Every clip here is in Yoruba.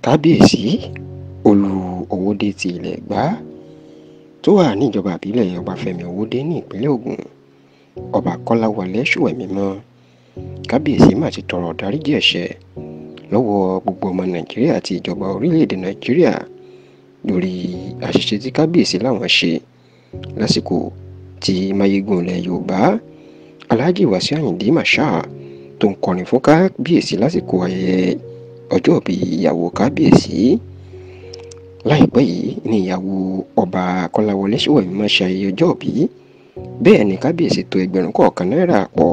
Kábíyèsí Olú Owódé ti ilẹ̀ Ẹ̀gbá tó wà níjọba ìbílẹ̀ Ọbáfẹ́mi Ọwọ́dé ní ìpínlẹ̀ Ògùn, Ọba Kọ́láwọlé Sówẹ́mímọ́. Kábíyèsí mà ti tọrọ ìdáríjì ẹ̀ṣẹ̀ lọ́wọ́ gbogbo ọmọ Nàìjíríà àti ìjọba orílẹ̀-èdè Nàìjíríà lórí àṣìṣe tí kábíyèsí làwọn ṣe lásìkò tí Máyégún ilẹ̀ Yorùbá Alhaji Wasiu Ayinde Marshal tó ń kọrin fún kábíyèsí lásìkò ayẹyẹ ọjọ́bí ìyàwó kábíyèsí. Láìpẹ́ yìí ni ìyàwó Ọba Kọ́láwọlé Sówẹ́mímọ́ ṣe ayẹyẹ ọjọ́bí. Bẹ́ẹ̀ ni kábíyèsí tó ẹgbẹ̀rún kọ̀ọ̀kan náírà pọ̀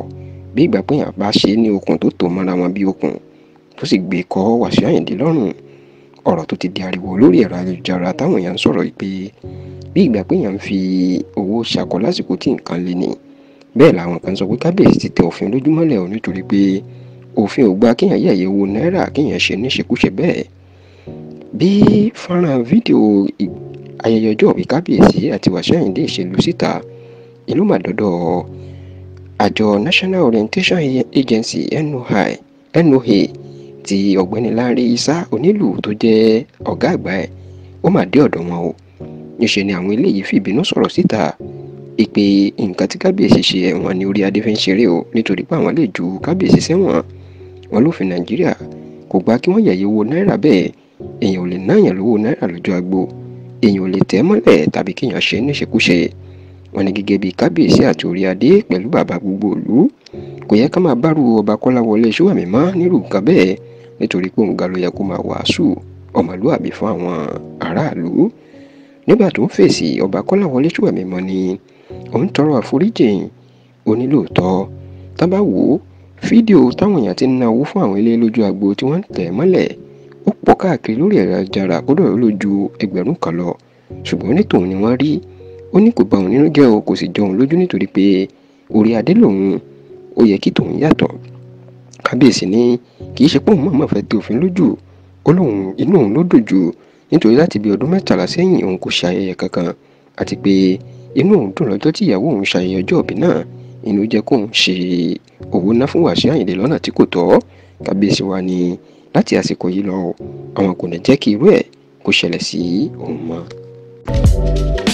bí ìgbà pé èèyàn bá ṣe ní okùn tó tò mọ́ra wọn bí okùn tó sì gbé kọ́ Wasiu Ayinde lọ́rùn. Ọ̀rọ̀ tó ti di ariwo lórí ẹ̀rọ ayélujára táwọn èèyàn ń sọ̀rọ̀ pé bí ìgbà pé èèyàn ń fi owó ṣakọ lásìkò tí nǹkan le ni. Bẹ́ẹ̀ làwọn kan sọ pé kábíyèsí ti tẹ òfin lójúmọ́lẹ̀ ò nítorí pé òfin ò gbà kéèyàn yẹ̀yẹ́ owó náírà kéèyàn ṣe níṣekúṣe bẹ́ẹ̀. Bí fọ́nrán fídíò ayẹyẹ ọjọ́ ìbí kábíyèsí àti Wasiu Ayinde ṣe lu síta, ìlú màdọ́dọ̀ àjọ National Orientation Agency NOA ti ọ̀gbẹ́ni Lanre Isa Onílù tó jẹ́ ọ̀gá àgbà ẹ̀ ó mà dé ọ̀dọ̀ wọn o. Níṣe ni àwọn eléyìí fìbínú sọ̀rọ̀ síta ìpè nǹkan tí kábíyèsí ṣe ẹ̀wọ̀n ni orí adé fi ń ṣeré o, nítorí pé àwọn lè ju kábíyèsí sẹ́wọ̀n. Wọn lófin Nàìjíríà kò gbà kí wọ́n yẹ̀yẹ́ owó náírà bẹ́ẹ̀. Èèyàn ò lè náyàn lówó náírà lójú agbo, èèyàn ò lè tẹ́ mọ́lẹ̀ tàbí kéèyàn ṣe níṣekúṣe. Wọ́n ní gẹ́gẹ́ bíi kábíyèsí àti orí adé pẹ̀lú bàbá gbogbo ìlú kò yẹ ká máa bárù Ọba Kọ́láwọlé Sówẹ́mímọ́ nírú nǹkan bẹ́ẹ̀, nítorí pé òun ga ló yẹ kó máa wàásù ọmọlúàbí fún àwọn aráàlú. Nígbà tó ń fèsì, Ọba Kọ́láwọlé Sówẹ́mímọ́ ni òun tọrọ àforíjìn. Ó ní lóòótọ́ tá bá wò ó, fídíò táwọn èèyàn ti ń ná owó fún àwọn ilé lójú agbo tí wọ́n ń tẹ̀ mọ́lẹ̀ ó pọ̀ káàkiri lórí ẹ̀rọ ayélujára, kódà ó lò ju 1,000 kan lọ. Ṣùgbọ́n ní tòun ni wọ́n rí. Ó ní kò bá òun nínú jẹ́ o, kò sì jọ òun lójú nítorí pé orí adé lòun, ó yẹ kí tòun yàtọ̀. Kábíyèsí ní kì í ṣe pé òun mọ̀ọ́mọ̀ fẹ́ tẹ òfin lójú, ó lóun inú òun ló dùn jù nítorí láti bí ọdún 13 sẹ́yìn òun kò ṣe ayẹyẹ kankan, àti pé inú òun dùn lọ́jọ́ tí ìyàwó òun ṣayẹyẹ ọjọ́ ìbí náà, inú jẹ́ kóun ṣe owó ná fún Wasiu Ayinde lọ́nà tí kò tọ́. Kábíyèsí wa ní láti àsìkò yìí lọ, àwọn kò ní jẹ́ kí irú ẹ̀ kó ṣẹlẹ̀ sí òun mọ́.